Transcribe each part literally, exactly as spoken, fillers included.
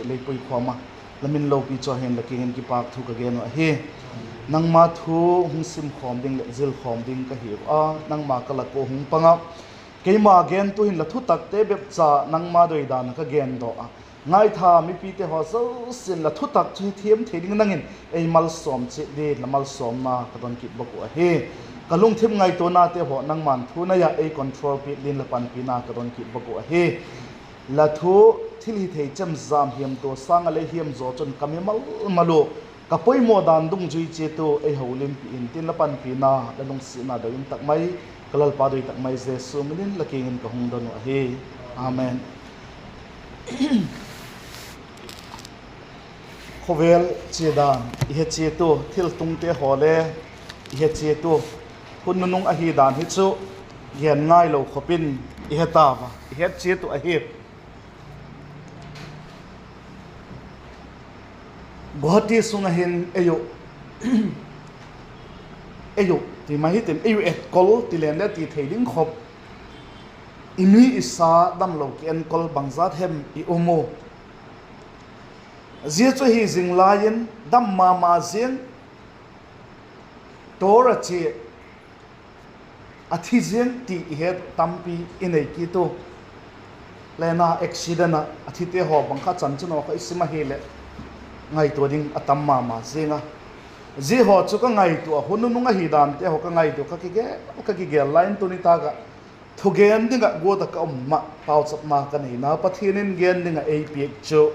lei pui khawm a, la min lopi chu a hin la kiang in kipâk thu ka gen uh ahi. Nangma thu hung sim khawm ding leh zil khawm ding ka hiu a, nangma ka lak ua hung pang a, keima gentu hin la thutakte bep cha nangma doi dan ah ka gen daw a, ngaitha mipite haw zosia'n la thutak chu hethiam thei ding nang in ei malsawm chiat ding, la malsawmna ka don kit bak uh ahi. Ka lungthim ngaituanate haw nangma'n thu nei ah ei control piak dingin la panpina ka don kit bak uh ahi. La thu thil hithei chemjam hiamtua sâng ah lei hiam zaw chun ka mi mal mal ua, ka poimaw dan dungzui chiat ua ei holimpi intin, la panpina, la lungsiatna doi um tak mai, ka Lalpa doi tak mai Jesu min in la kiang in ka hung don uh ahi. Amen. Khawvel chia dan i he chiat ua, thiltungte haw le i he chiat ua, hun nunung ahi dan hi chu gen ngailo khop in i he tau a, i het chiat uh ahi. Guwahati sung ah hin ei u, ei u ti mai hitin, ei u etkol ti leng le ti thei ding khop, i mi i sa damlo kienkol bangzat hem i um u. Zia chu hi zing lai in dam ma ma ziang, tawr a chia, a thi ziang ti i het tampi i nei kit u. Lena accident ah a thite haw bang kha chanchin haw kha i sim ahileh ngaitua ding a tam ma ma ziang a. Zia haw chu ka ngaitua a, hun nunung ahi dante haw ka ngaitua, ka kigel, ka kigel lai in tuni tâk ah thugen ding ah guat ah ka um mah, pauchapna ka neina Pathian in gen ding ah ei piak chu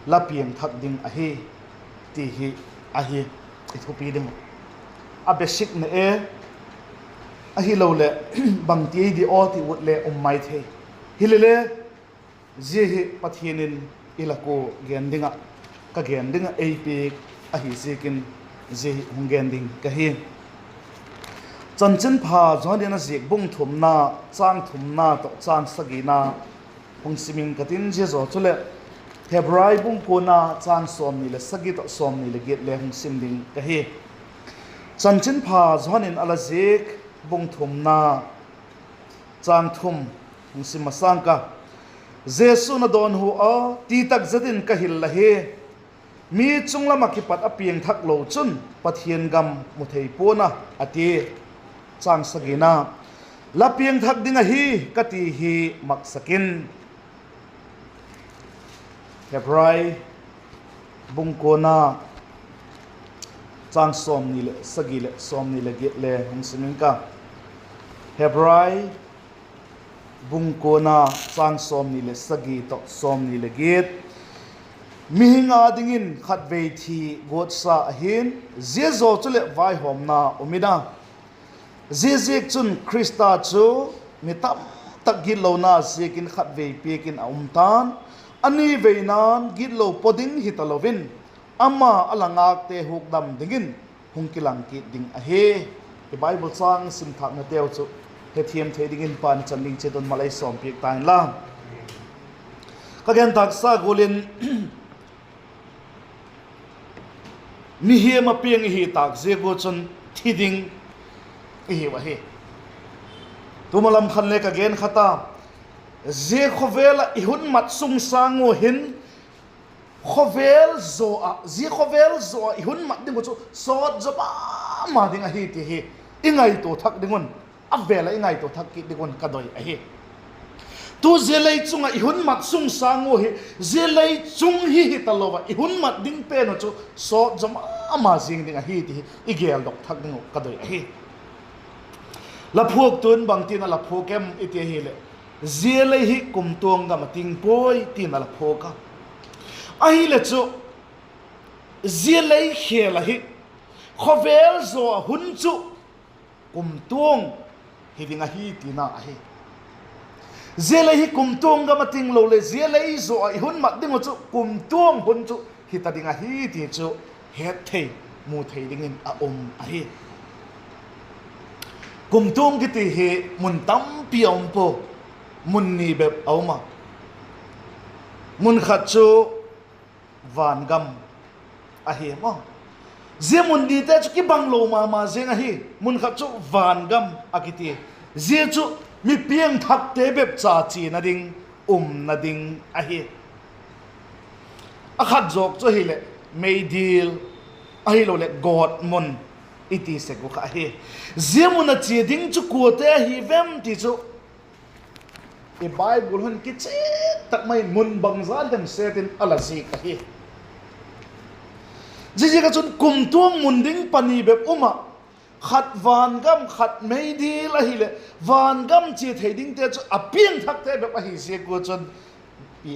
la piangthak ding ahi, ti hi ahi, i thupi ding uh. A basic na e, ahiloleh bangti ei di aw ti ut le um mai thei. Hilele, zia hi Pathian in i lak ua gen ding ah, ka gen ding ah ei piak ahi ziakin zia hi hung gen ding ka hi. Chanchinpha Johan in a ziak bung thumna, châng thumna tawh châng sagina hung sim ing ka tin, zia zaw chuleh Hebrai bung kuana châng sawmni leh sagi tawh sawmni leh giat le hung sim ding ka hi. Chanchinpha Johan in a la ziak bung thumna, châng thum hung sim masang ka. Jesu'n a dawnhu a, ti tak zet in ka hil la hi, mi chung lam ah kipat a piangthak lo chun Pathian gam mu thei pua'n a, a ti. Châng sagina, la piangthak ding ahi ka ti hi maksak in. Hebrai bung kuana, châng sawmni leh sagi leh sawmni leh giat le hung sim ing ka. Hebrai bung kuana, châng sawmni leh sagi tawh sawmni leh giat. Mihing â dingin khatvei thi guatsa ahi'n, zia zaw chuleh vaihawmna um in a, ziaziakchun Khrista chu mi tamtak gitlona ziakin khatvei piak in a um ta'n, a niveina'n gitlo paw ding hitalo in, ama a la ngâkte hukdam dingin hung kilang kit ding ahi. I Bible châng sim thâknateu chu hethiam thei dingin Pa'n i chan ding chiat un mal ei sawmpiak ta inla, ka gen tâksa gual in, mihing a piang i hi tâk ziak ua chun thi ding i hiu ahi. Tuma lam khan le ka gen kha ta, zia khawvel ah i hun mat sung sâng ua hin, khawvel zaw ah, zia khawvel zaw ah i hun mat ding uh chu sawt zaw ma ma ding ahi ti hi i ngaitua thak ding un, a vêl ah i ngaitua thak kit ding un ka doi ahi. Tu zia lei chung ah i hun mat sung sâng ua hi, zia lei chung hi hitalo ah i hun mat ding pen uh chu sawt zaw ma ma ziang ding ahi ti hi i geldok thak ding uh ka doi ahi. La phuaktu'n bangtin a la phuak em i ti ahileh, zia lei hi kumtuang gam a ting puai ti'n a la phuak a. Ahile chu, zia lei khêl ahi, khawvel zaw a hun chu kumtuang hi ding ahi tina ahi. Zia lei hi kumtuang gam a ting lo leh zia lei zaw ah i hun mat ding uh chu kumtuang hun chu hita ding ahi ti chu het thei, mu thei dingin a um ahi. Kumtuang kiti hi mun tampi a um pua, mun ni bep a um a. Mun khat chu van gam ahi maw. Zia mun nite chu kibang lo ma ma ziang ahi. Mun khat chu van gam a kiti. Zia chu mi piangthakte bep cha chiana ding, umna ding ahi. A khat zawk chu ahileh meidil, ahiloleh gawtmun i ti sek uh kha ahi. Zia mun a chia ding chu kuate ahi vem ti chu i Bible hun kichian tak mai in mun bangzat hem set in a la zik ahi. Ziaziak ah chun kumtuang mun ding pani bep um ah, khat vangam, khat meidil ahileh, vangam chia thei dingte chu a piangthakte bep ahi ziak ua chun,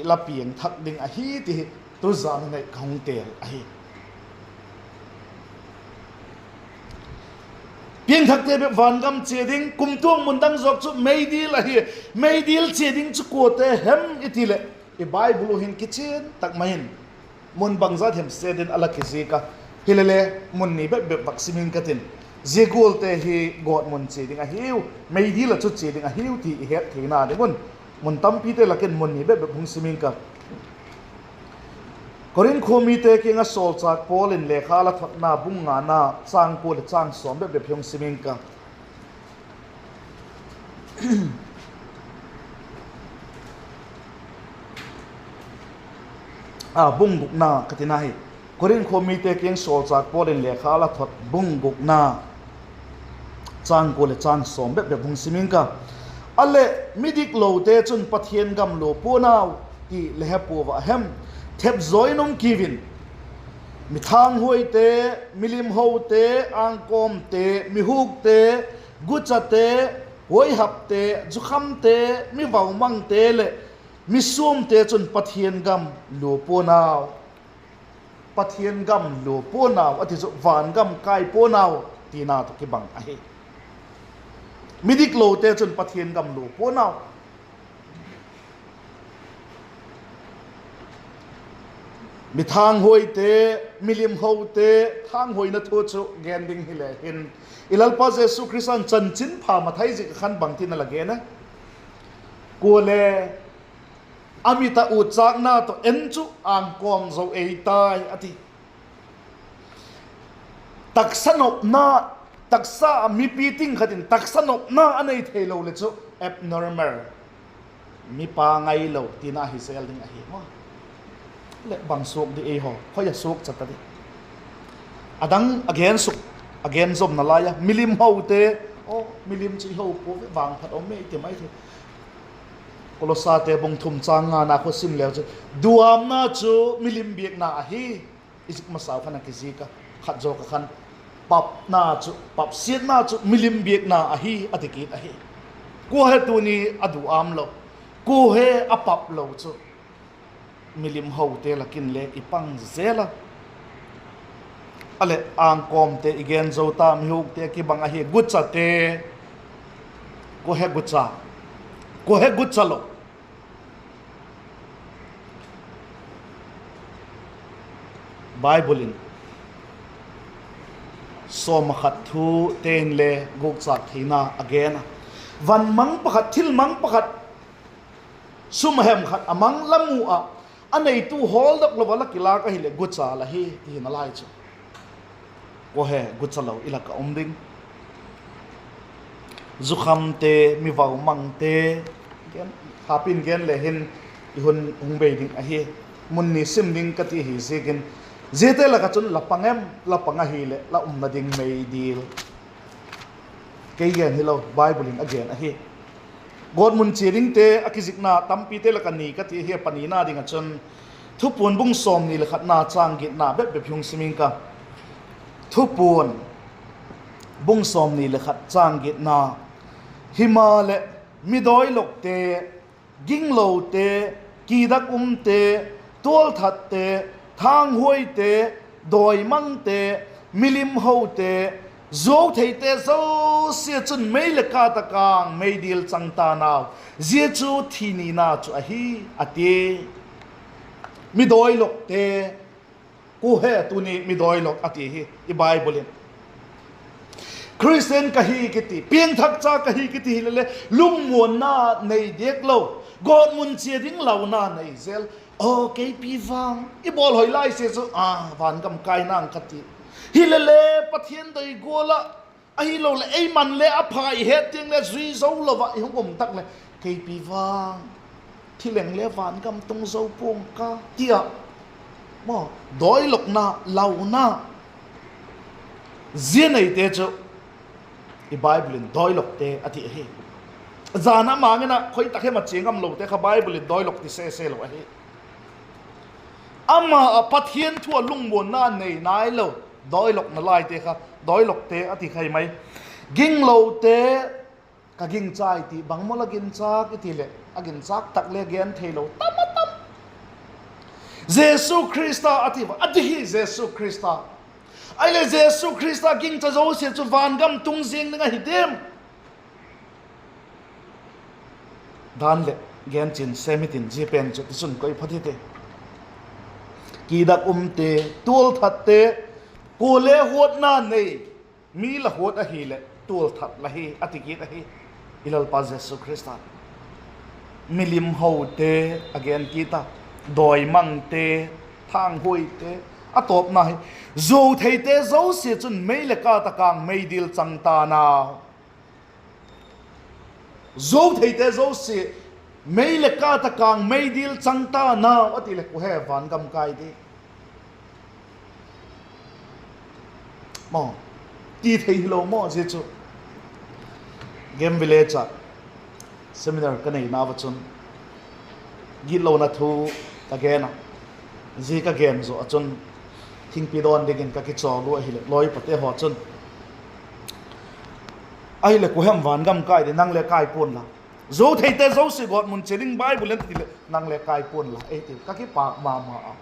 la piangthak ding ahi ti hi tuzan in ka hung têl ahi. Piangthakte bep vangam chia ding, kumtuang mun dang zawk chu meidil ahi. Meidil chia ding chu kuate hem i ti leh, i Bible uh hin kichian tak mai in mun bangzat hem set in a la kizik a. Hilele, mun ni bep bep vak sim ing ka tin. Zia gualte hi gawtmun chia ding ahiu, meidil ah chu chia ding ahiu ti i het theina ding un, mun tampite lak in mun ni bep bep hung sim ing ka. Korinth khua mite kiang ah sawlchâk Paul in lekha la thotna bung ngana, châng kua leh châng sawm bep bep hung sim ing ka. A, bung gukna ka tina hi. Korinth khua mite kiang sawlchâk Paul in lekha la thot bung gukna, châng kua leh châng sawm bep bep hung sim ing ka. A leh, midiklote chun Pathian gam lua pua'n au ti le he pua a hem? Thep zaw in um kiu in. Mithânghuaite, milimhote, ângkawmte, mihukte, guchate, huaihapte, zukhamte, mi vaumangte leh misuamte chun Pathian gam lua pua'n au. Pathian gam lua pua'n au a ti chu, van gam kai pua'n au tina tawh kibang ahi. Midiklote chun Pathian gam lua pua'n au. Mithânghuaite, milimhote, thânghuaina thu chu gen ding hile hin, i Lalpa Jesu Khrista'n chanchinpha Mathai ziak ah khan bangtin a la gen a? Kuale a mit ah utchâkna tawh en chu ângkawm zo ei tai a ti. Taksa nopna, taksa mipi ting khat in taksa nopna a nei theilo leh chu abnormal, mi pangailo tina hi zel ding ahi maw. Leh bang suak di ei haw, khoi a suak chat a di. A dang a gen suk, a gen zomna lai a, milimhote, aw, milim chu i ho pua ve, vangphat um e i ti mai thei. Kolosate bung thum châng ngana khu sim leu chu, duâmna chu milim biakna ahi. I zik masau khan a kizik a, khat zawk ah khan, papna chu, papsiatna chu milim biakna ahi a ti kit ahi. Kua he tuni a duâm lo, kua he a pap lo chu, milimhote lak in le i pang zel a. A leh ângkawmte i gen zo ta, mihukte kibang ahi, guchate, kua he gucha, kua he gucha lo? Bible in sawm a khat thu te'n le gukchâk theina a gen a. Van mang pakhat, thil mang pakhat, sum a hem khat a mang la mu ah, a neitu hawldok lo a la kilâk ahileh gucha la hi ti hi nalai chu. Kua he gucha lo i lak ah um ding? Zukhamte, mi vaumangte, gen, hapin gen le hin i hun hung bei ding ahi. Mun ni sim ding ka ti hi ziakin, ziate lak ah chun la pang em? La pang ahileh la umna ding meidil. Kei gen hilo, Bible in a gen ahi. Gawtmun chia dingte a kizikna tampite lak ah ni ka ti ahi, a panina ding ah chun Thupuan bung sawmni leh khatna châng giatna bep bep hung sim ing ka. Thupuan bung sawmni leh khat châng giatna. Himaleh, midawilokte, ginglote, kidak umte, tualthatte, thânghuaite, dawimangte, milimhote, zuautheite zosia chun mei leh kât ah kâng meidil chang ta'n au; zia chu thi nina chu ahi, a ti. Midawilokte, kua he tuni midawilok a ti hi i Bible in? Khristian ka hi kiti, piangthak cha ka hi kiti hilele, lungmuanna nei diak lo, gawtmun chia ding launa nei zel. Aw, keipi vang i bawl hoi lai sia chu, a, vangam kai nang ka ti. Hilele, Pathian doi gual ah, ahiloleh ei man le a pha i het tiang le zui zo lo ah i hung um tak leh, keipi vang thileng le vangam tung zo pua'ng ka ti ah, Maw, dawilokna, launa. Zia neite chu i Bible in dawilokte a ti ahi. Jan a mangin a khoi tak hem a chia ngam lote kha Bible in dawilok ti sese lo ahi. Ama ah Pathian thu ah lungmuanna nei nai lo, dawilokna laite kha dawilokte a ti khai mai. Ginglote, ka gingcha i ti, bangmawl a ginchâk i ti leh, a ginchâk tak le gen theilo tam a tam. Jesu Khrista a ti va, a ti hi Jesu Khrista. Ahileh Jesu Khrista gingcha zosia chu vangam tung ziang ding ahi diam? Dan leh gen chian sem hitin, zia pen chu tichun koi phat hite. Kidak umte, tualthatte, kuale huatna nei, mi la huat ahileh tualthat la hi a ti kit ahi i Lalpa Jesu Khrista. Milim hote a gen kit a, dawimangte, thanghuaite, a tawpna hi, zuautheite zosia chun mei leh kât ah kâng meidil chang ta'n au. Zuautheite zosia mei leh kât ah kâng meidil chang ta'n au a ti leh kua he vangam kai di? Maw, ti thei hilo maw zia chu? Game Village ah seminar ka neina ua chun gitlona thu ka gen a, zia ka gen zaw ah chun thingpi dawn dingin ka kichawl ua ahileh lawipate haw chun, ahileh kua hem vangam kai di, nang le kai pua'n la. Zuautheite zosia gawtmun chia ding Bible in a ti leh nang le kai pua'n la ei ti, ka kipâk ma ma a.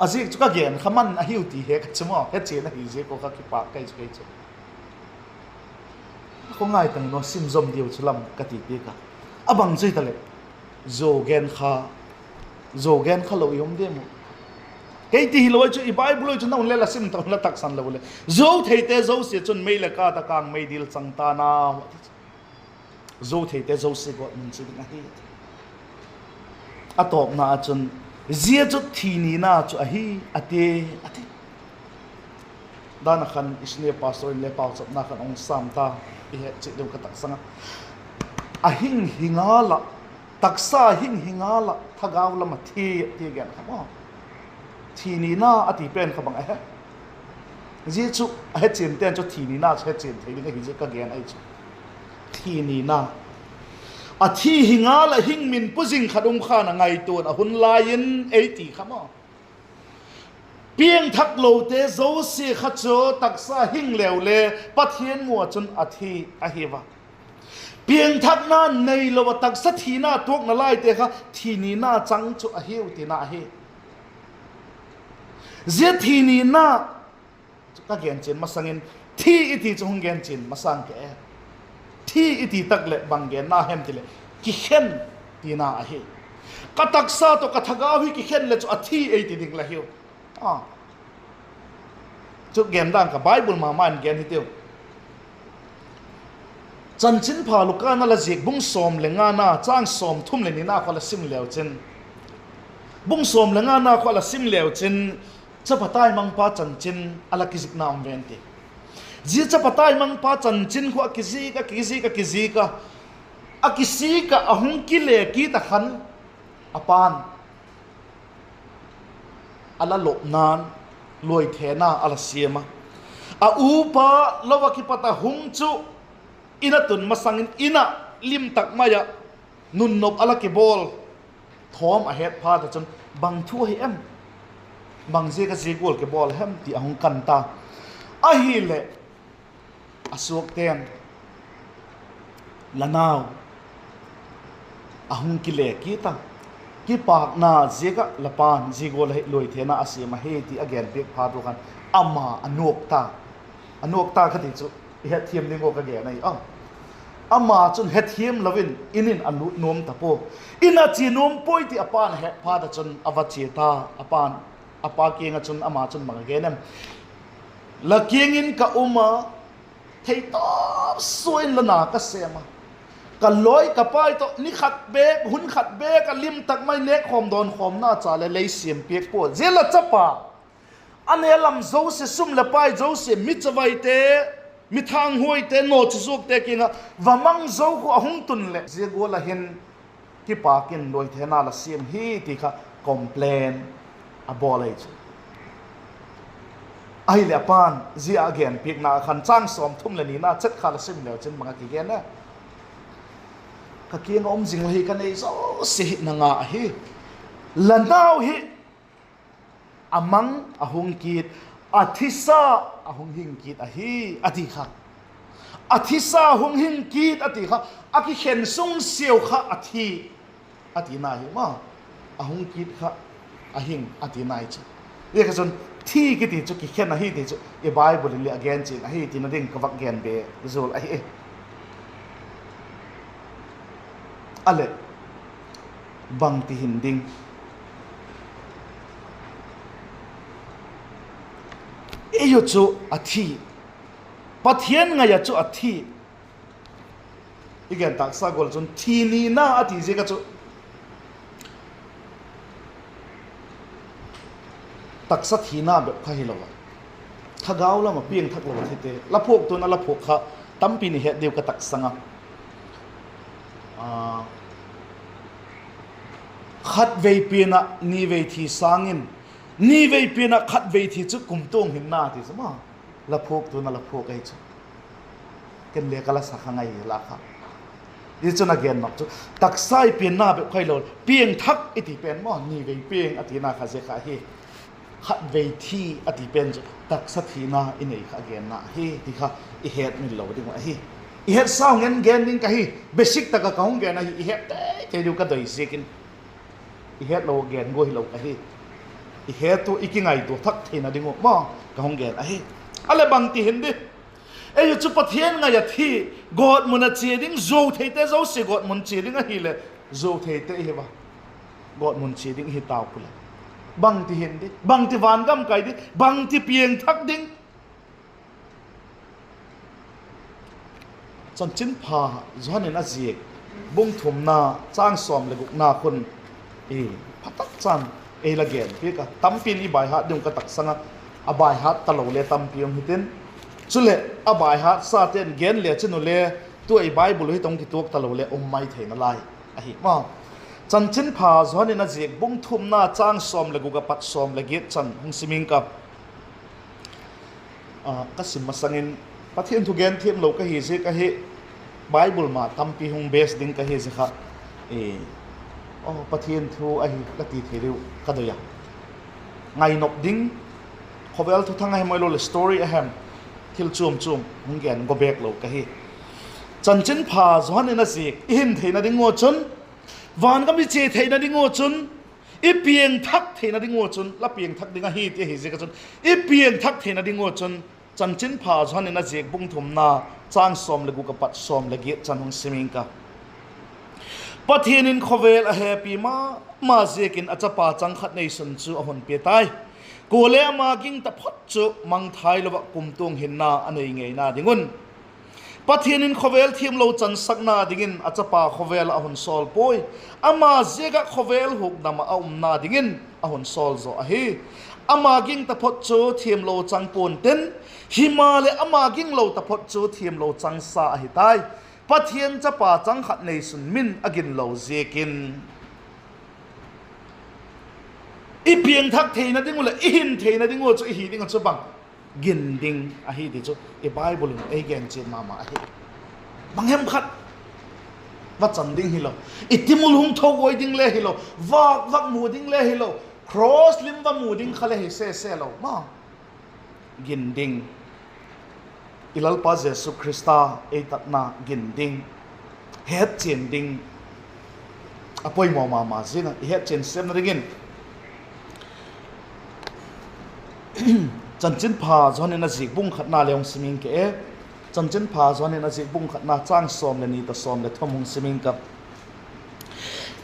A ziak chu ka gen kha man ahiu ti he ka chu maw, hechian ahi ziak ua ka kipâk kai chu kei chu. A khaw ngai tang in a sim zom diu chu lam ka ti piak a. A bang chu hitaleh, zuau gen kha, zuau gen kha lo i um diam u? Kei ti hilo chu, i Bible chu na un le la sim ta un la, taksan lo leh, zuautheite zosia chun mei leh kât ah kâng meidil chang ta'n au a ti chu. Zuautheite zosia gawtmun chia ding ahi. A tawpna ah chun, zia chu thi nina chu ahi, a ti, a ti. Dan ah khan i senior pastor in le pauchapna khan hung sâm ta, i het chiat deu ka taksang a. A hing hi ngal ah, taksa hing hi ngal ah thagau lam ah thi, ti gen kha maw. Thi nina a ti pen kha bang ahi? Zia chu a hechiante'n chu thi nina chu hechian thei ding ahi zia ka gen ahi chu. Thi nina, a thi hi ngal ah hing min pu zing khat um khan a ngaituana hun lai in ei ti kha maw. Piangthaklote zosia kha chu taksa hing leu le Pathian mu ah chun a thi ahi va. Piangthakna neilo ah taksa thina tuakna laite kha thi nina chang chu ahiu tina ahi. Zia thi nina ka gen chian masang in, thi i ti chu hung gen chian masang ke e. Thi i ti tak leh bang genna hem ti leh, kikhen tina ahi. Ka taksa tawh ka thagau hi kikhen leh chu a thi ei ti ding la hiu. Chu gen dan kha Bible ma ma in gen hitiu. Chanchinpha Luka in a la ziak bung sawm le ngana châng sawmthum leh nina kha la sim leu chin, bung sawm le ngana kha la sim leu chin, chapa taimangpa chanchin a la kizikna um ven ti. Zia chapa taimangpa chanchin khu a kizik, a kizik, a kizik a, a kisik ah a hung kile kit ah khan, a pa'n a la lopna'n luaithena a la siam a. A upa lo ah kipat a hung chu in a tun masang in in ah lim tak mai ah nunnop a la kibawl thawm a het phat ah chun, bang thu ahi em? Bang ziak a zia gual kibawl hem ti a hung kan ta. Ahileh a suakte'n, la nau a hung kile kit a, kipâkna ziak ah la pa'n zia gual ahi luaithena a siam ahi ti a gen piak phat uh khan ama a nuak ta. A nuak ta kha ti chu i hetthiam ding ua ka gen ahi a. Ama chun hetthiam lo in in in a lut nuam ta pua. In a chia nuam puai ti a pa'n a het phat ah chun a va chia ta, a pa'n, a pa kiang ah chun ama chun bang a gen em? La kiang in ka um a, theitawp sua in la na ka sêm a, ka lawi ka pai tawh ni khat bêk, hun khat bêk a lim tak mai nêkkhawm dawnkhawmna cha leh lei siam piak pua. Zia la chapa a ne lam zosia, sum leh pai zosia, mi chavaite, mi thanghuaite, nawchizuakte kiang ah va mang zo khu a hung tun leh zia gual ah hin kipâk in luaithena la siam hi ti kha complain a bawl ahi chu. Ahileh a pa'n zia a genpiakna khan châng sawmthum leh nina chet kha la sim leu chin bang a kigen a, Ka kiang ah um zing la hi, ka nei zosia hi nang â ahi. La nau hi a mang a hung kit, a thisa a hung hing kit ahi, a ti kha. A thisa hung hing kit a ti kha, a kikhen sung siau kha a thi a tina hi ma. A hung kit kha a hing a tina hi chu. Zia kha chun thi kiti chu kikhen ahi ti chu i Bible in le a gen chian ahi tina ding ka vak gen be zual ahi. A leh, bangti hin ding? Ei u chu a thi, Pathian ngai ah chu a thi. I gen tâksa gual chun thi nina a ti ziak ah chu taksa thina bep kha hilo a, thagau lam ah piangthak lo a thite la phuaktu'n a la phuak kha tampi ni het diu ka taksang a. Khatvei pian ah nivei thi sâng in, nivei pian ah khatvei thi chu kumtuang hinna ti chu ma, la phuaktu'n a la phuak ahi chu. Ken le ka la sa kha ngai la kha. Zia chun a gen nop chu taksa i pianna bep kha hilo, piangthak i ti pen maw, nivei piang a tina kha zia kha ahi. Khatvei thi a ti pen chu taksa thina i nei kha a genna ahi ti kha i hetmil lo ding uh ahi. I hetsa hung en gen ding ka hi, basic tak ah ka hung gen ahi, i het teitei diu ka doi ziakin. I het lo gen gua hilo ka hi. I het u i kingaitua thak theina ding uh maw, ka hung gen ahi. A leh bangti hin di? Ei u chu Pathian ngai ah thi, gawtmun ah chia ding, zuau theite zosia gawtmun chia ding ahileh, zuau theite i hi a, gawtmun chia ding i hi tau pua leh, bangti hin di, bangti vangam kai di, bangti piangthak ding? Chanchinpha Johan in a ziak bung thumna châng sawm leh gukna khun i pha tak chan ei la gen piak a, tampi'n i baihat ding uh ka taksang a, a baihat talo le tampi um hitin, chuleh a baihatsate'n gen le chin u le tua i Bible uh hi tawh kituak talo le um mai theina lai ahi maw. Chanchinpha Johan in a ziak bung thumna châng sawm leh guk ah pat sawm leh giat chan hung sim ing ka. Ka sim masang in, Pathian thu gen thiamlo ka hi ziak ahi, Bible ma tampi hung base ding ka hi zia kha, aw, Pathian thu ahi la ti thei diu ka doi a. Ngainop ding, khawvel thuthang ahem ahiloleh story ahem, thil chuam chuam hung gen go bêk lo ka hi. Chanchinpha Johan in a ziak i hin theina ding ua chun, vangam i chia theina ding ua chun, i piangthak theina ding ua chun, la piangthak ding ahi ti ahi ziak ah chun, i piangthak theina ding ua chun, Chanchinpha Johan in a ziak bung thumna châng sawm leh guk ah pat sawm leh giat chan hung sim ing ka. Pathian in khawvel a hepi ma ma ziakin a chapa chang khat neisun chu a hun pia tai. Kuale ama ging taphot chu mangthai lo ah kumtuang hinna a nei ngeina ding un. Pathian in khawvel thiamlo chansakna dingin a chapa khawvel ah a hun sawl puai. Ama ziak ah khawvel hukdam ah a umna dingin a hun sawl zaw ahi. Ama ging taphot chu thiamlo chang pua'n tin, himaleh ama ginglo taphot chu thiamlo changsa ahi tai. Pathian chapa chang khat neisun min a ginlo ziakin. I piangthak theina ding uh leh i hin theina ding uh chu i hi ding uh chu bang? Gin ding ahi ti chu i Bible in ei gen chian ma ma ahi. Bang hem khat va chan ding hilo, i timul hung tho guai ding le hilo, vâk vak mu ding le hilo, cross lim va mu ding kha le hi se se lo ma. Gin ding. I Lalpa Jesu Khrista ei tatna gin ding, hetchian ding a poimaw ma ma ziang a, i hetchian sêmna dingin Chanchinpha Johan in a ziak bung khatna le hung sim ing ka e. Chanchinpha Johan in a ziak bung khatna châng sawm leh ni tawh sawm leh thum hung sim ing ka.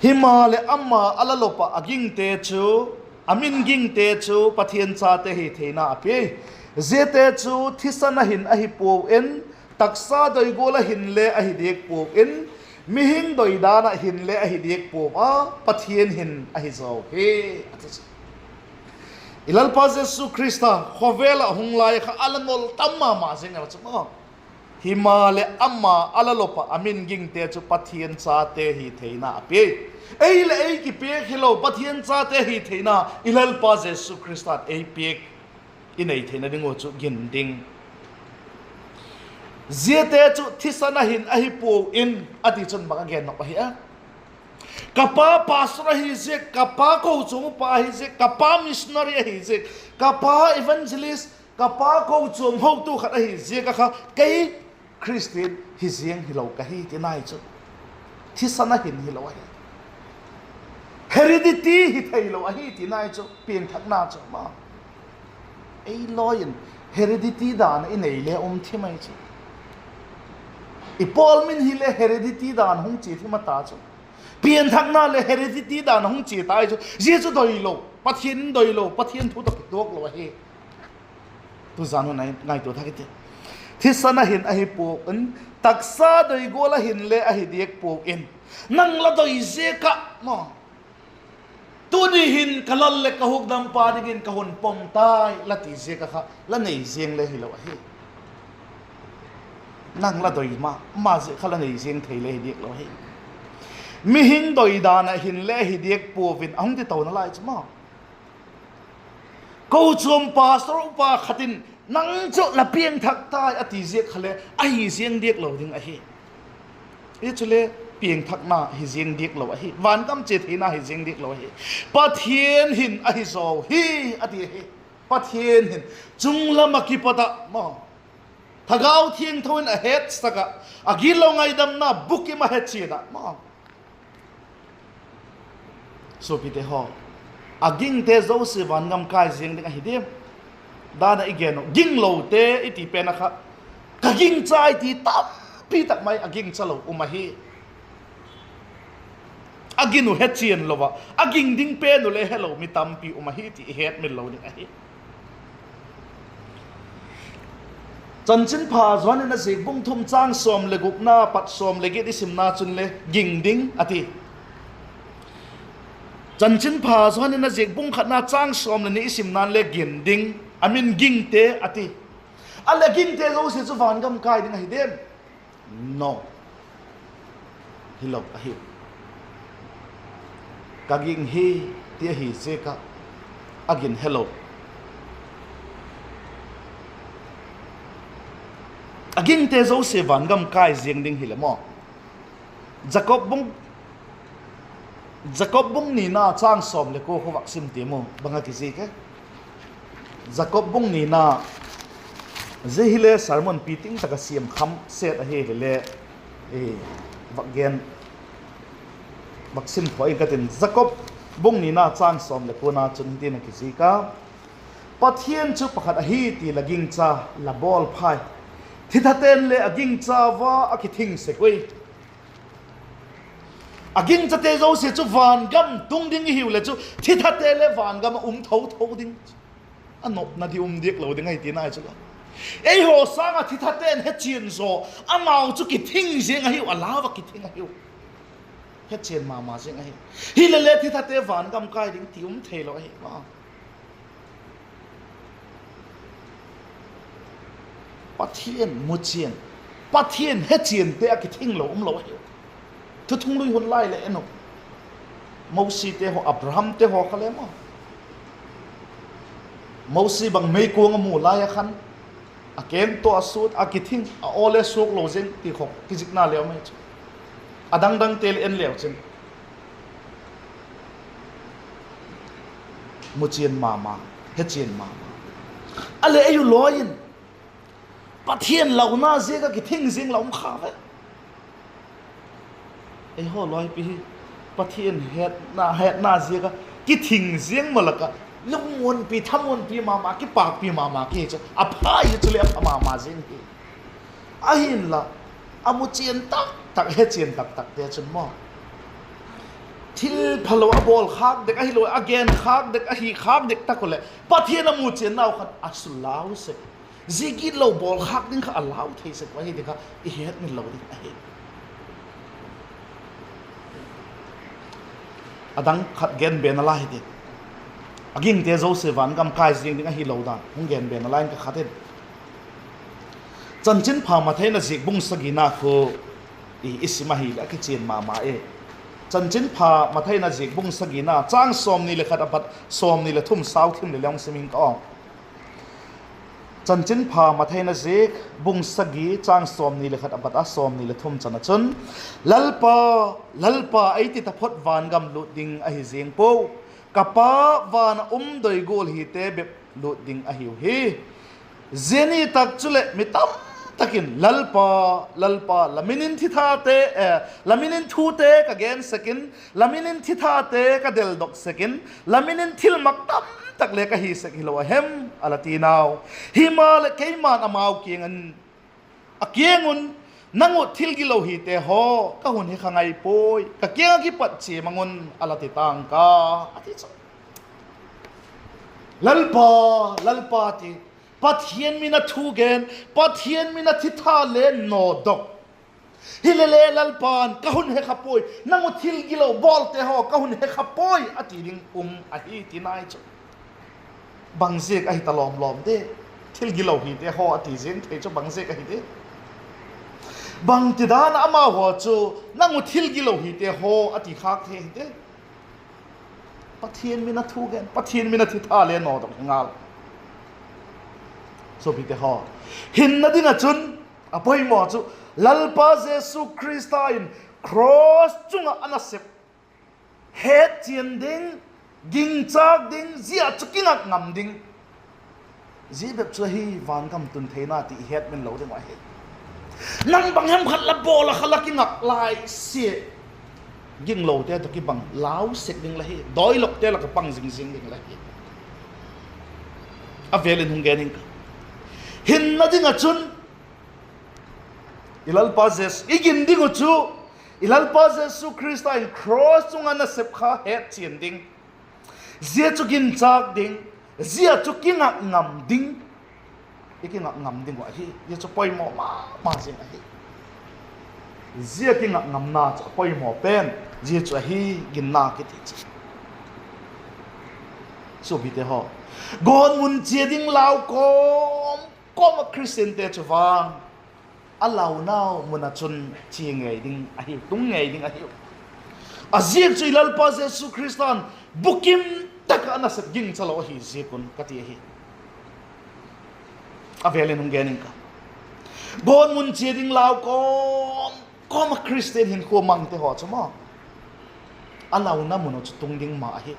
Himaleh ama a la lop ah a gingte chu, a min gingte chu Pathian chate hi theina a pia. Ziate chu thisan ah hin ahi puau in, taksa doi gual ah hin le ahi diak puau in, mihing doi dan ah hin le ahi diak puau a, Pathian hin ahi zaw hi, a ti chu. I Lalpa Jesu Khrista khawvel ah hung lai kha a la ngol tam ma ma zing a chu maw. Himaleh ama a la lop ah a min gingte chu Pathian chate hi theina a pia. Ei leh ei kipiak hilo, Pathian chate hi theina i Lalpa Jesu Khrista'n ei piak. i nei theina ding uh chu gin ding. Ziate chu thisan a hin ahi puau in, a ti chun bang a gen nop ahi a? Ka pa pastor ahi ziak, ka pa kochuam upa ahi ziak, ka pa missionary ahi ziak, ka pa evangelist, ka pa kochuam hotu khat ahi ziak ah kha kei Khristian hi ziang hilo ka hi ti nai chu, thisan a hin hilo ahi. Heredity hi theilo ahi ti nai chu, piangthakna chu ma. Ei lawi in heredity dan ah i nei le um thim ahi chu. I pawl min hile heredity dan hung chia thim a ta chu. Piangthakna leh heredity dan hung chia ta ahi chu. Zia chu doilo, Pathian in doilo, Pathian thu tawh kituak lo ahi. Tuzan hun a ngaitua thak i ti. Thisan a hin ahi puau in, taksa doi gual a hin le ahi diak puau in, nang la doi ziak ah maw, tuni hin ka Lal leh ka hukdampa dingin ka hun pom tai la ti ziak ah kha la nei ziang le hilo ahi. Nang la doi ma ma ziak kha la nei ziang thei le hi diak lo ahi. Mihing doi dan ah hin le hi diak puau in a hung ti to nalai chu maw. Kochuam pastor upa khat in, nang chu la piangthak tai a ti ziak kha le ahi ziang diak lo ding ahi. I chule piangthakna hi ziang diak lo ahi, vangam chia theina hi ziang diak lo ahi. Pathian hin ahi zaw hi, a ti ahi. Pathian hin chung lam ah kipat ah maw, Thagau Thiangtho in a hetsak ah, a gitlo ngaidamna bukim a hechian ah maw, suapite haw, a gingte zosia vangam kai ziang ding ahi diam? Dan ah i gen uh, ginglote i ti pen ah kha, ka gingcha i ti tampi tak mai a gingcha lo um ahi. A gin uh hechian lo ah, a ging ding pen uh le helo mi tampi um ahi ti i hetmil lo ding ahi. Chanchinpha Johan in a ziak bung thum châng sawm leh gukna pat sawm leh giat i simna chun le ging ding a ti. Chanchinpha Johan in a ziak bung khatna châng sawm leh ni i simna'n le ging ding, a min gingte a ti. A leh gingte zosia chu vangam kai ding ahi diam? No. Hilo ahi. Ka ging hi, ti ahi ziak ah, a gin helo. A gingte zosia vangam kai ziang ding hileh maw, Jakob bung, Jakob bung nina châng sawm leh kua khu vak sim tiam u, bang a kizik e? Jakob bung nina, zia hile sermon piting tak ah siam kham set ahi leh le, vak gen, vak sim tho ing ka tin. Jakob bung nina châng sawm leh kuana chun hitin a kizik a: Pathian chu pakhat ahi ti la gingcha, la bawl phai. Thithate'n le a gingcha ua a kithing sek ui. A gingchate zosia chu vangam tung ding i hiu leh chu, thithate le vangam ah um tho tho ding. A nopna di um diak lo ding ahi tina chu la. Eihaw sâng ah thithate'n hechian zaw, amau chu kithing ziang ahiu, a lau ah kithing ahiu. Hechian ma ma ziang ahi. Hileh le thithate vangam kai ding ti um theilo ahi ma. Pathian muchian, Pathian hechiante a kithing lo um lo ahiu. Thuthunglui hun lai leh en u. Mosite haw, Abrahamte haw kha le maw, Mosi bang meikuang a mu lai ah khan, a keng tawh a sut a kithing, a aw le suak lo zing ti khawk kizikna leu mai chu. A dang dangte le en leu chun, muchian ma ma, hechian ma ma. A leh ei u lawi in, Pathian launa ziak ah kithing zing la um kha ve. Eihaw lawipi hi Pathian hetna, hetna ziak ah kithing ziang ma lak ah, lungmuanpi, thamuanpi ma ma, kipâkpi ma ma kihi chu a pha hi, chuleh a pha ma ma zing hi. Ahinla, a muchian tak tak, hechian tak takte chun maw, thil phalo a bawl khâk dek ahilo, a gen khâk dek, a hi khâk dek tak u leh, Pathian a muchiannau khan a sullau sek, zia gitlo bawl khâk ding kha a lau thei sek u ahi ti kha i hetmil lo ding ahi. A dang khat gen be nalai hitin, a gingte zosia vangam kai ziang ding ahilo dan hung gen be nalai in ka khat in, Chanchinpha Mathai in a ziak bung sagina khu i, i sim ahileh a kichian ma ma e. Chanchinpha Mathai in a ziak bung sagina châng sawmni leh khat apat sawmni leh thum sau thim leh le hung sim ing ka aw. Chanchinpha Mathai in a ziak, bung sagi, châng sawmni leh khat apat a sawmni leh thum chan ah chun, Lalpa, Lalpa, ei ti taphot van gam lût ding ahi ziang pua, ka Pa van ah um doi gual hite bep lût ding ahiu hi. Zia ni tak chuleh mi tam tak in, Lalpa, Lalpa, la min in thithate, eh, la min in thute ka gen sek in, la min in thithate ka deldok sek in, la min in thilmak tam tak le ka hi sek hilo a hem, a la ti nau. Himaleh keima'n amau kiang in, a kiang un, Nang uh thil gilo hite haw, ka hun he kha ngai puai, ka kiang ah kipat chia mang un, a la ti ta'ng ka, a ti chu. Lalpa, Lalpa ti, Pathian min a thu gen, Pathian min a thitha le nawdok, hile le Lalpa'n, Ka hun he kha puai, nang uh thil gilo bawlte haw ka hun he kha puai, a ti ding um ahi ti nai chu. Bang ziak ahi ta lawm lawm de? Thil gilo hite haw a ti ziang thei chu bang ziak ahi de? Bangtidan ah amau haw chu, Nang uh thil gilo hite haw, a ti khâk thei ahi de? Pathian min a thu gen, Pathian min a thitha le nawdok hi ngal. Suapite haw, hinna ding ah chun a poimaw chu, Lalpa Jesu Khrista in cross chung ah a nasep hetchian ding, gingchâk ding, zia chu kingak ngam ding, zia bep chu ahi van gam tun theina ti i hetmil lo ding uh ahi. Nang bang hem khat la bawl a kha la kingak lai sia, ginglote tawh kibang lau sek ding la hi, dawilokte lak ah pang zing zing ding la hi. A vêl in hung gen ing ka, hinna ding ah chun i Lalpa Jesu, i gin ding uh chu, i Lalpa Jesu Khrista in cross chung ah nasep kha hetchian ding, zia chu gingchâk ding, zia chu kingak ngam ding, i kingak ngam ding uh ahi. Zia chu poimaw ma ma zing ahi. Zia kingak ngamna chu a poimaw pen zia chu ahi, ginna kiti chu. Suapite haw, gawtmun chia ding lau kawm kawm ah Khristiante chu vang a launau mun ah chun chia ngei ding ahiu, tung ngei ding ahiu. A ziak chu i Lalpa Jesu Khrista'n bukim tak ah a nasep gingcha lo ahi ziak un ka ti ahi. A vêl in hung gen ing ka, gawtmun chia ding lau kawm kawm ah Khristian hinkhua mangte haw chu maw, a launa mun uh chu tung ding ma ahi.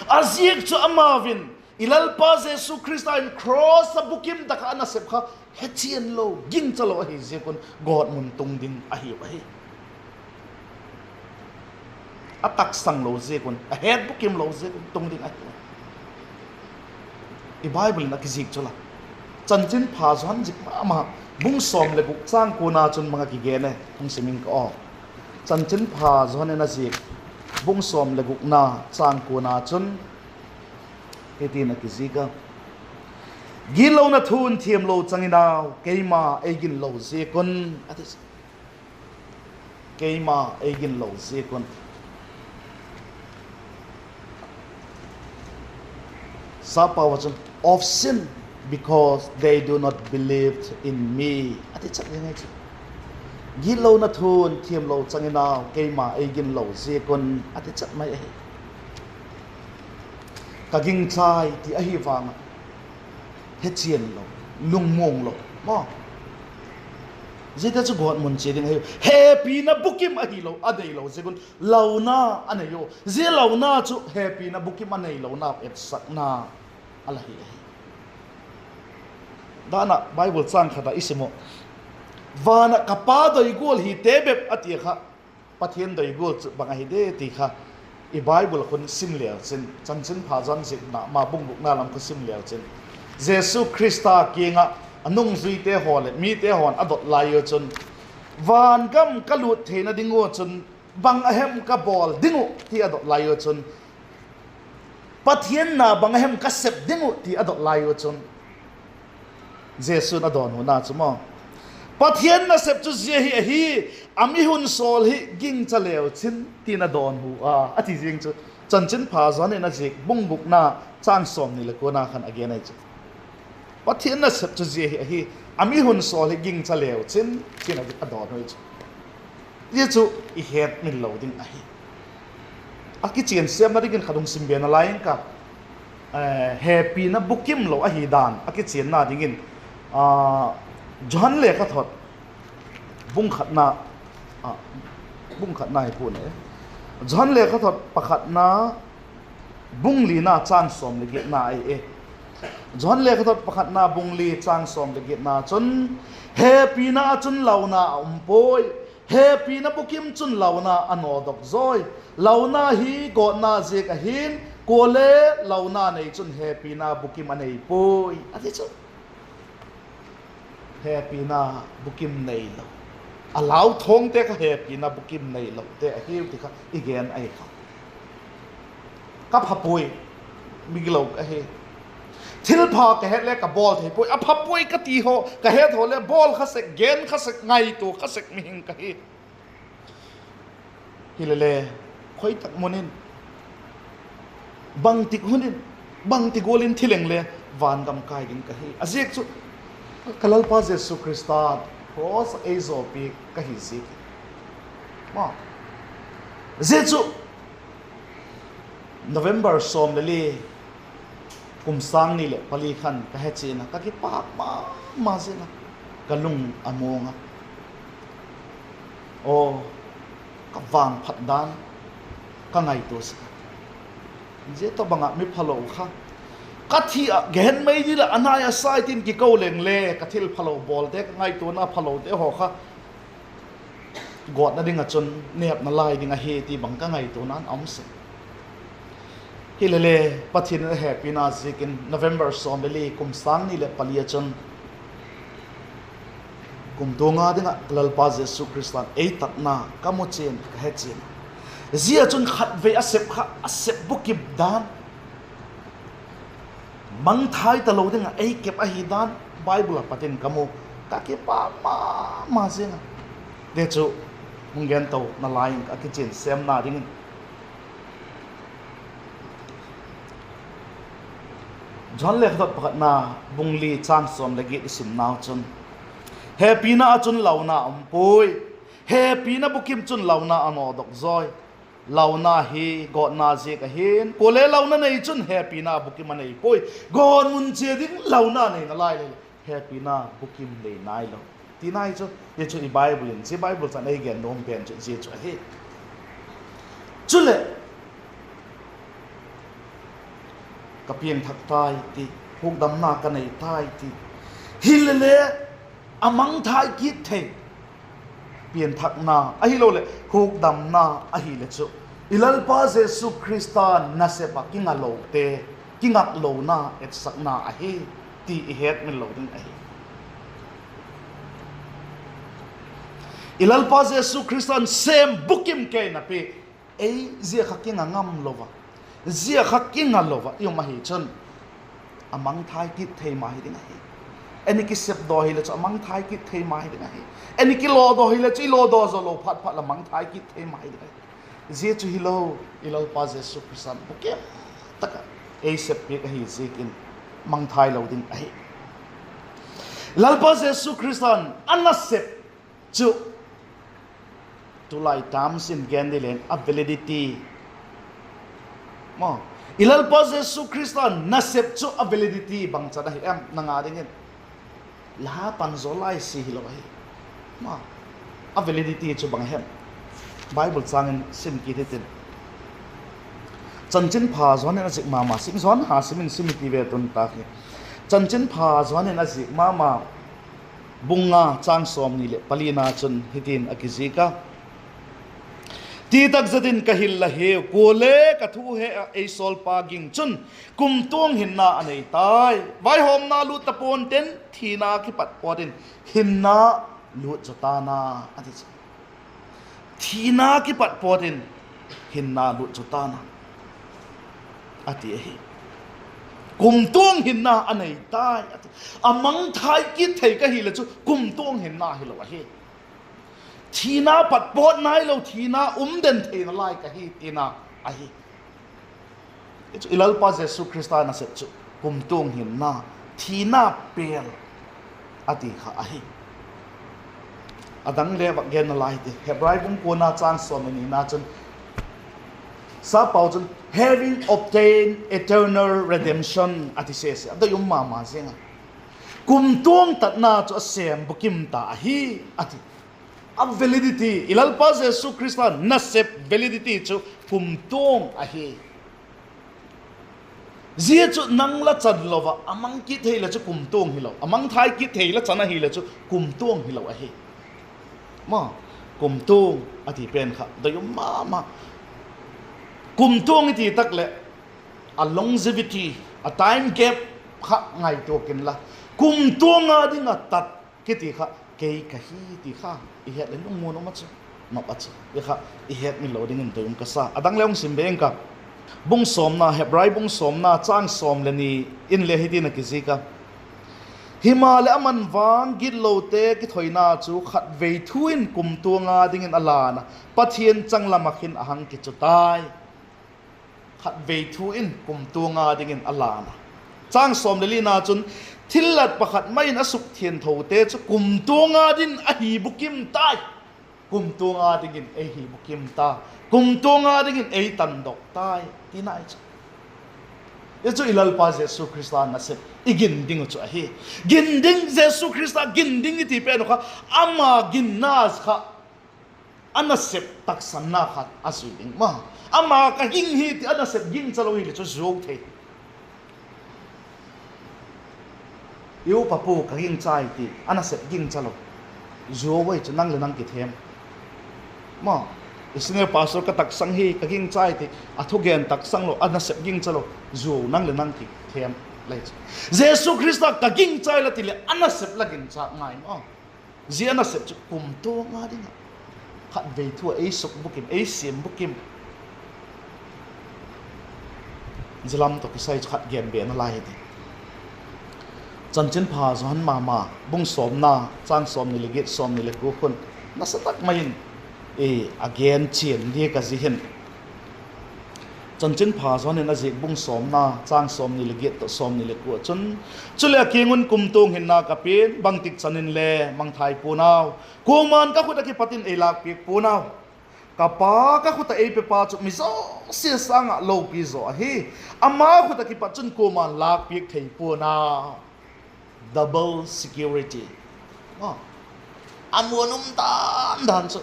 A ziak chu amau in, i Lalpa Jesu Khrista in cross ah bukim tak ah a nasep kha hechian lo, gingcha lo ahi ziak un gawtmun tung ding ahiu ahi. A taksang lo ziak un, a het bukim lo ziak un tung ding ahi. I Bible in a kizik chu la, Chanchinpha Johan zik ma ma, bung sawm leh guk châng kuana chun bang a kigen e, hung sim ing ka aw. Chanchinpha Johan in a zik, bung sawm leh gukna châng kuana chun hitin a kizik a, Gitlona thu'n thiamlo chang in au, keima ei ginlo ziak un, a ti. Keima ei ginlo ziak un. Sapau ah chun, of sin, because they do not believe in me, a ti chat zing ahi chu. Gitlona thu'n thiamlo chang in au, keima ei ginlo ziak un, a ti chat mai ahi. Ka gingchai ti ahi vang ah, hechian lo, lungmuang lo maw, ziate chu gawtmun chia ding ahiu. Hepina bukim ahilo a neilo ziak un launa a nei u. Zia launa chu hepina bukim a neilona etsakna a la hi ahi. Dan ah Bible châng khat ah i sim uh, van ah ka Pa doi gual hite bep a ti kha, Pathian doi gual chu bang ahi de ti kha, i Bible khun sim leu chin, Chanchinpha Johan zikna ma bung gukna lam khu sim leu chin, Jesu Khrista kiang ah a nungzuite haw leh mite haw'n a dot lai u chun, van gam ka lût theina ding ua chun bang a hem ka bawl ding uh ti a dot lai u chun, Pathian na bang a hem ka sep ding uh ti a dot lai u chun, Jesu'n a dawnhuna chu maw, Pathian nasep chu zia hi ahi, a mi hun sawl hi gingcha leu chin, ti'n a dawnhu a, a ti zing chu. Chanchinpha Johan in a zik bung gukna châng sawmni leh kuana khan a gen ahi chu. Pathian nasep chu zia hi ahi, a mi hun sawl hi gingcha leu chin, ti'n a dawnhu chu. Zia chu i hetmil lo ding ahi. A kichian sêmna dingin khat hung sim be nalai ing ka, hepina bukim lo ahi dan a kichianna dingin A, Johan lekhathot bung khatna, a, bung khatna hi pua'n e. Johan lekhathot pakhatna bung lina châng sawm leh giatna ahi e. Johan lekhathot pakhatna bung li châng sawm leh giatna chun, hepina ah chun launa a um puai, hepina bukim chun launa a nawdok zawi. Launa hi gawtna ziak ahi'n, kuale launa nei chun hepina bukim a nei puai, a ti chu. Hepina bukim neilo, a lau thawngte kha hepina bukim neilote ahiu ti kha i gen ahi kha. Ka pha puai, migilo ka hi. Thilpha ka het le ka bawl thei puai, a pha puai ka ti haw, ka het haw le bawl kha sek, gen kha sek, ngaitua kha sek mihing ka hi. Hilele, khoi tak mun in, bangtik hun in, bangti gual in thi leng le, vangam kai ding ka hi. A ziak chu, ka Lalpa Jesu Khrista'n cross ah ei zawpi ka hi ziak in. Ma, zia chu November sawm le li, kum sâng ni leh pali khan ka he chian a, ka kipâk ma ma ziang a, ka lung a muang a. Aw, ka vangphat dan ka ngaitua sek a. Zia tawhbang ah mi phalo kha, ka thi ah Gehen mei dil ah a nai a sai tin kiko leng le, ka thil phalo bawlte, ka ngaituana phalote haw kha gawtna ding ah chun nêpna lai ding ahi ti bang ka ngaituana'n a um sek. Hilele, Pathian in a hepina ziakin November sawm le li, kum sâng ni leh pali ah chun, kumtuang a ding ah Lalpa Jesu Khrista'n ei tatna ka mu chian, ka he chian. Zia chun khatvei a sep kha, a sep bukim dan, mangthai talo ding ah ei kep ahi dan Bible ah pat in ka mu, ka kipâk ma ma ziang a. Zia chu hung gen to nalai in, a kichian sêmna dingin Johan lekhathot pakhatna bung li châng sawm leh giat i simnau chun, hepina ah chun launa um puai, hepina bukim chun launa a nawdok zawi. Launa hi gawtna ziak ahi'n, kuale launa nei chun hepina bukim a nei puai. Gawtmun chia ding launa nei nalai le, hepina bukim nei nailo, tina hi chu. Hi chu i Bible in, zia Bible chang ei gen nuam pen chu zia chu ahi. Chuleh, ka piangthak tai ti, hukdamna ka nei tai ti, hilele, a mangthai kit thei pianthakna ahiloleh hukdamna ahile chu, i Lalpa Jesu Khrista'n nasep ah kingaklote, kingaklona etsakna ahi ti i hetmil lo ding ahi. I Lalpa Jesu Khrista'n sêm bukim kei napi, ei zia kha kinga ngam lo a, zia kha kinga lo a i um ahi chun, a mangthai kit thei ma hi ding ahi. Ei ni kisepdaw hile chu a mangthai kit thei ma hi ding ahi. Ei ni kilawdaw hile chu i lawdaw zo lo phat phat la mangthai kit thei ma hi ding ahi. Zia chu hilo, i Lalpa Jesu Khrista'n bukim tak ah ei seppiak ahi ziakin mangthai lo ding ahi. Lalpa Jesu Khrista'n a nasep chu, tulai tam sin gen di leng a validity, i Lalpa Jesu Khrista'n nasep chu a validity bangchan ahi em nang a dingin? La pan zaw lai si hilo ahi. A validity chu bang hem? Bible châng in sim kit hitin. Chanchinpha Johan in a zik ma ma, sim, Johan ha sim in sim i ti ve tun tak hi. Chanchinpha Johan in a zik ma ma, bung nga châng sawmni leh palina chun hitin a kizik a: Titak zet in ka hil la hiu, kuale ka thu he ah ei sawlpa ging chun kumtuang hinna a nei tai. Vaihawmna lût ta pua'n tin, thina kipat pawt in hinna lût zaw ta'n a, a ti chu. Thina kipat pawt in hinna lût zaw ta'n a, a ti ahi. Kumtuang hinna a nei tai, a ti. A mangthai kit thei ka hile chu kumtuang hinna hilo ahi. Thina pat pawt nailo, thina um den theina lai ka hi tina ahi. Chu i Lalpa Jesu Khrista nasep chu kumtuang hinna, thina pêl a ti kha ahi. A dang le vak genna lai ti, Hebrai bung kuana châng sawm leh nina chun, sapau chun, having obtained eternal redemption a ti sese a, doi um ma ma ziang a. Kumtuang tatna chu a sêm bukim ta ahi, a ti. A validity, i Lalpa Jesu Khrista nasep validity chu kumtuang ahi. Zia chu nang la chan lo ah a mang kit thei leh chu kumtuang hilo, a mangthai kit thei la chan ahileh chu kumtuang hilo ahi. Ma, kumtuang a ti pen kha doi um ma ma. Kumtuang i ti tak leh a longevity, a time gap kha ngaitua kin la, kumtuang a ding a tat kiti kha kei ka hi ti kha i het leh lungmuan um a chu, nop a chu, i kha i hetmil lo dingin doi um ka sa. A dang le hung sim ve ing ka. Bung sawmna, Hebrai bung sawmna, châng sawm leh ni in le hitin a kizik a: Himaleh, aman vang gitlote kithoina chu khatvei thu in kumtuang a dingin a lan a, Pathian changlam ah khin a hang kichu tai. Khatvei thu in kumtuang a dingin a lan a. Châng sawm leh lina chun, thillat pakhat mai in a sukthiangthote chu kumtuang a dingin a hi bukim tai. Kumtuang a dingin ei hi bukim ta, kumtuang a dingin ei tandok tai, tina chu. Hi chu i Lalpa Jesu Khrista nasep i gin ding uh chu ahi. Gin ding, Jesu Khrista gin ding i ti pen uh kha, ama ginna kha a nasep taksanna khat a zui ding ma. Ama ka ging hi ti a nasep gingcha lo hileh chu zuau thei. I upa pu ka gingchai ti a nasep gingcha lo, zuau ai chu nang leh nang kithem. Ma, i senior pastor ka taksang hi ka gingchai ti a thugen taksang lo, a nasep gingcha lo, zuau nang leh nang kithem lai chu. Jesu Khrista ka gingchai la ti leh a nasep la gingcha ngai ma. Zia a nasep chu kumtuang a ding ah khatvei thu ah ei suk bukim, ei siam bukim. Zia lam tawh kisai chu khat gen be nalai hi ti. Chanchinpha Johan ma ma, bung sawmna, châng sawmni leh giat, sawmni leh kua khun nasa tak mai in a gen chian diak a zi hin. Chanchinpha Johan in a ziak bung sawmna, châng sawmni leh giat tawh sawmni leh kua chun, chuleh a kiang un kumtuang hinna ka pia'n, bangtik chan in le mangthai pua'n au; kuama'n ka khut ah kipat in ei lâkpiak pua'n au. Ka Pa ka khut ah ei pepa chu mi zosia sâng ah lopi zaw ahi; ama khut ah kipat chun kuama'n lâkpiak thei pua'n au. Double security. A muan um dan dan chu,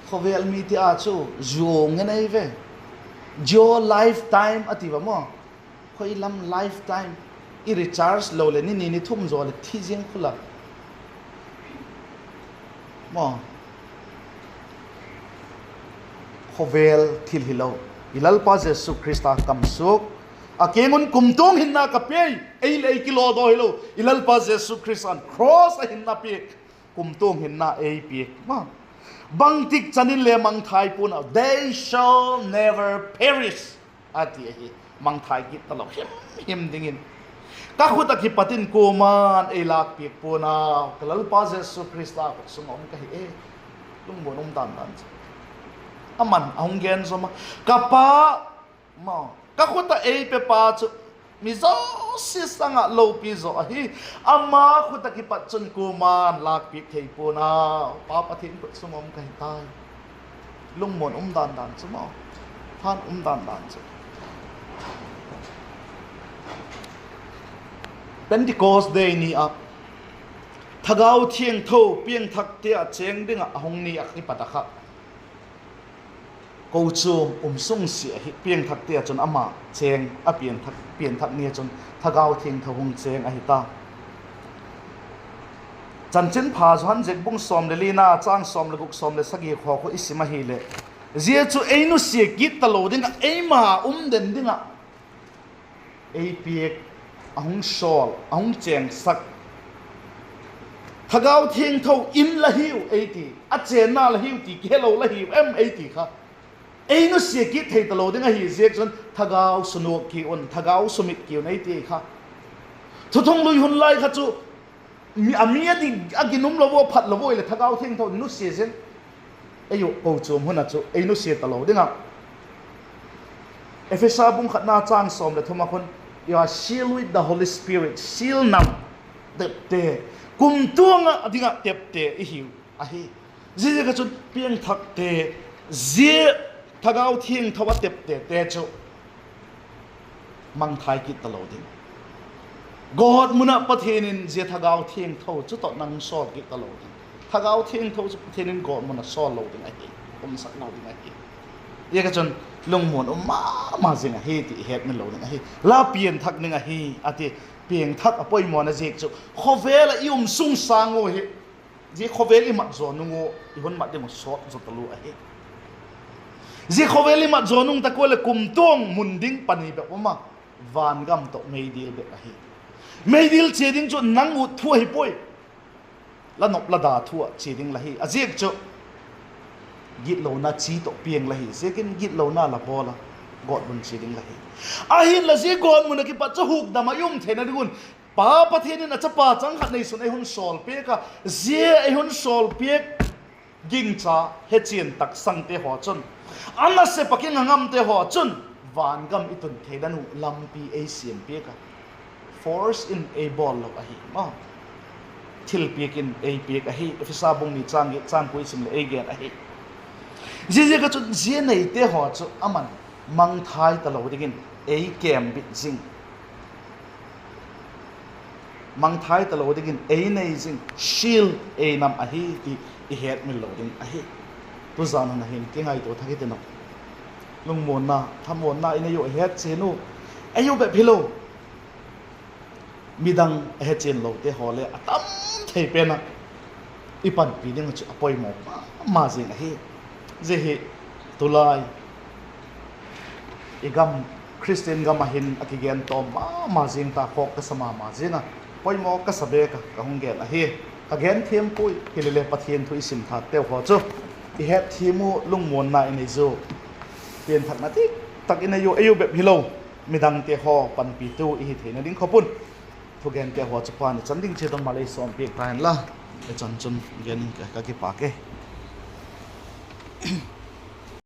khawvel mite a chu zuau ngen ei ve, zia lifetime a ti va maw. Khoi lam lifetime, i recharge lo leh ni ni ni thum zaw leh thi ziang khu la maw. Khawvel thil hilo, i Lalpa Jesu Khrista kam suak, a kiang un kumtuang hinna ka pia'n, ei leh ei kilawdaw hilo, i Lalpa Jesu Khrista'n cross ah hinna piak, kumtuang hinna ei piak ma. Bangtik chan in le mangthai pua'n au, they shall never perish, a ti ahi. Mangthai kit talo him him dingin, ka khut ah kipat in kuama'n ei lâkpiak pua'n au. Ka Lalpa Jesu Khrista khut sung ah um ka hi e. Lungmuan um dan dan chu, ama'n a hung gen zawm a, ka Pa, ka khut ah ei pepa chu mi zosia sâng ah lopi zaw ahi; ama khut ah kipat chun kuama'n lâkpiak thei pua'n au. Pa Pathian khut sung ah um ka hi tai. Lungmuan um dan dan chu maw, han um dan dan chu, Pentecost Day ni ah Thagau Thiangtho piangthakte ah chêng ding ah a hung ni ah kipat a kha, kochuam um sung sia ahi, piangthakte ah chun ama chêng a, piangthak ni ah chun Thagau Thiangtho hung chêng ahi ta. Chanchinpha Johan ziak bung sawm leh lina, châng sawm leh guk, sawm leh sagi khaw khu i sim ahileh, zia chu ei nusia kit talo ding ah, eima um den ding ah ei piak, a hung sawl, a hung chêngsak. Thagau Thiangtho in la hiu ei ti, a chênna la hiu ti, kihelo la hiu em ei ti kha, ei nusia kit thei talo ding ahi ziak chun thagau sunuak ki un, thagau sumit ki un ei ti kha. Thuthunglui hun lai kha chu a mi a ginum lo ua, phat lo ua hileh Thagau Thiangtho nusia zing. Ei uh kochuam hun ah chu ei nusia talo ding ah, Ephesa bung khatna châng sawm leh thum ah khun, you are sealed with the Holy Spirit, seal nam, tepte, kumtuang ah ding ah tepte i hiu ahi. Ziaziak a chun piangthakte, zia Thagau Thiangtho a teptete chu mangthai kit talo ding, Gawtmun ah Pathian in zia Thagau Thiangtho chu tawh nang sawl kit talo ding. Thagau Thiangtho chu Pathian in gawtmun ah sawl lo ding ahi, umsak lo ding ahi. Ziaka chun lungmuan um ma ma zing ahi ti i hetmil lo ding ahi. La pianthak ding ahi a ti. Piangthak a poimawna ziak chu khawvel ah i um sung sâng ua hi, zia khawvel i mat zaw nung ua i hun mat ding uh sawt zaw talua ahi. Zia khawvel i mat zaw nung tak ua leh kumtuang mun ding pani bep um a, vangam tawh meidil bep ahi. Meidil chia ding chu nang ut thu ahi puai, la nop la da thu ah chia ding la hi. A ziak chu gitlona chi tawh piang la hi ziakin gitlona la bawl a, gawtmun chia ding la hi. Ahinla zia gawtmun ah kipat chu hukdam ah i um theina ding un Pa Pathian in a chapa chang khat neisun ei hun sawl piak a, zia ei hun sawl piak gingcha hechian taksangte haw chun, a nasep ah kinga ngamte haw chun, vangam i tun theina ding uh lampi ei siam piak a, force in ei bawl lo ahi maw. Thilpiak in ei piak ahi. Ephesa bung ni châng giat châng kua i sim leh ei gen ahi. Ziaziak ah chun zia neite haw chu aman mangthai talo dingin ei kêm bit zing, mangthai talo dingin ei nei zing, shield ei nam ahi ti i hetmil lo ding ahi. Tuzan hun ah hin kingaitua thak hitin uh, lungmuanna, thamuanna i nei uh, i het chian u, ei u bep hilo, midang a hechian lote haw le a tam thei pen ah i panpi ding uh chu a poimaw ma ma zing ahi. Zia hi tulai i gam, Khristian gam ah hin a kigen tawm ma ma zing ta, khawk ka sa ma ma zing a, poimaw ka sa bek a ka hung gen ahi. Ka gen thiam puai, hilele Pathian thu i sim thakteu haw chu i hetthiam u, lungmuanna i nei u, pianthakna dik tak i nei u, ei u bep hilo, midangte haw panpitu i hi theina ding khop un thugente haw chu Pa'n i chan ding chiat un mal ei sawmpiak ta hen la. I chan chun gen in ka, ka kipâk e.